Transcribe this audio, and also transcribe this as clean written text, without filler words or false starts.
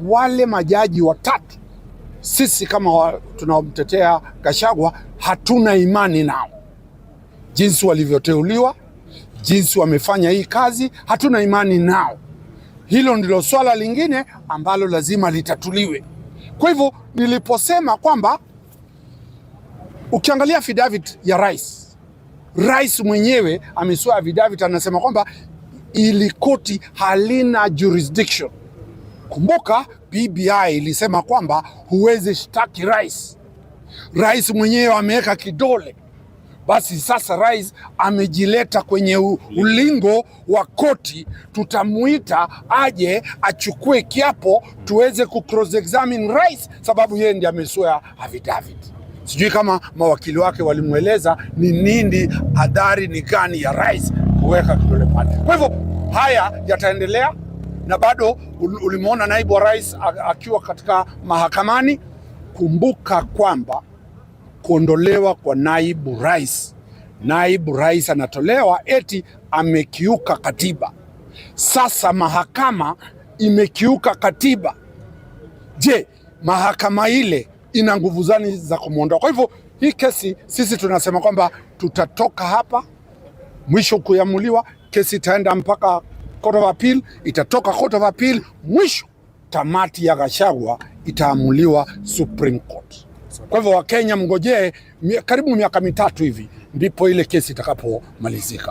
Wale majaji watatu sisi kama tunaomtetea Gachagua hatuna imani nao, jinsi walivyoteuliwa, jinsi wamefanya hii kazi, hatuna imani nao. Hilo ndilo swala lingine ambalo lazima litatuliwe. Kwa hivyo niliposema kwamba ukiangalia affidavit ya rais, rais mwenyewe ameswear affidavit, anasema kwamba ili koti halina jurisdiction. Kumbuka BBI ilisema kwamba huwezi shtaki rais. Rais mwenyewe ameweka kidole. Basi sasa rais amejileta kwenye ulingo wa koti, tutamuita aje achukue kiapo tuweze ku cross examine rais, sababu yeye ndiye ameswear affidavit. Sijui kama mawakili wake walimweleza ni nini, adhari ni gani ya rais kuweka kidole pale. Kwa hivyo haya yataendelea na bado ulimwona naibu wa rais akiwa katika mahakamani. Kumbuka kwamba kuondolewa kwa naibu rais, naibu rais anatolewa eti amekiuka katiba. Sasa mahakama imekiuka katiba. Je, mahakama ile ina nguvu gani za kumwondoa? Kwa hivyo hii kesi sisi tunasema kwamba tutatoka hapa mwisho kuamuliwa, kesi itaenda mpaka Court of Appeal, itatoka Court of Appeal, mwisho tamati ya Gachagua itaamuliwa Supreme Court. Kwa hivyo Wakenya mngojee karibu miaka 3 hivi ndipo ile kesi itakapomalizika.